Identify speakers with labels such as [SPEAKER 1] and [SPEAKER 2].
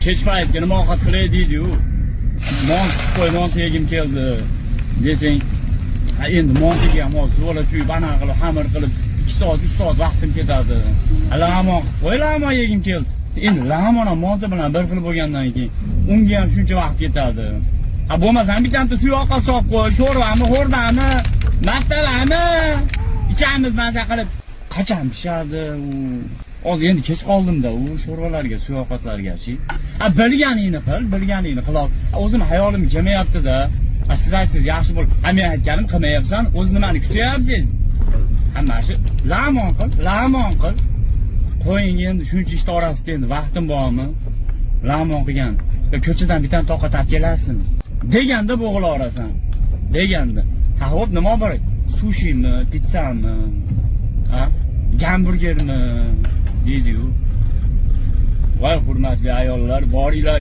[SPEAKER 1] Kech paytga nima ovqat qilay deydi-yu. Mont qo'y, mont yegim keldi desang, ha endi montiga ham hozir zo'la chuyib, anaqa qilib, xamir qilib 2 soat, 3 soat vaqtim ketadi. Ha, lag'mon qilib qo'y, lag'mon yegim keldi. Endi lag'mon ham monti bilan bir xil bo'lgandan keyin unga ham shuncha vaqt ketadi. Ha bo'lmasam bittanta suyoqqa solib qo'y, sho'rvami, xo'rdami, mastavami ichamiz maza qilib. Qachon pishadi u? Hozir endi kech qoldimda u sho'rvalarga, suyoqatlarga-chi. Ha bilganingni qil, bilganingni qil. O'zim hayolim kelmayapti-da. Ha siz aytsangiz yaxshi bo'lib, ha men aytganim qilmayapsan, o'zi nimani kutyapsiz? Ha mana shu lag'mon qil, lag'mon qil. Qo'ying endi shuncha ishni orasida endi vaqtim bormi? Lag'mon qilgan. Ko'chadan bitta ovqat olib kelasizmi? Deganda bo'g'ilaverasan. Deganda. Ha hop nima olib boray? Sushimi, pitssami? Ha? Gamburgermi? Deydi-yu. Voy hurmatli ayollar, boringlar.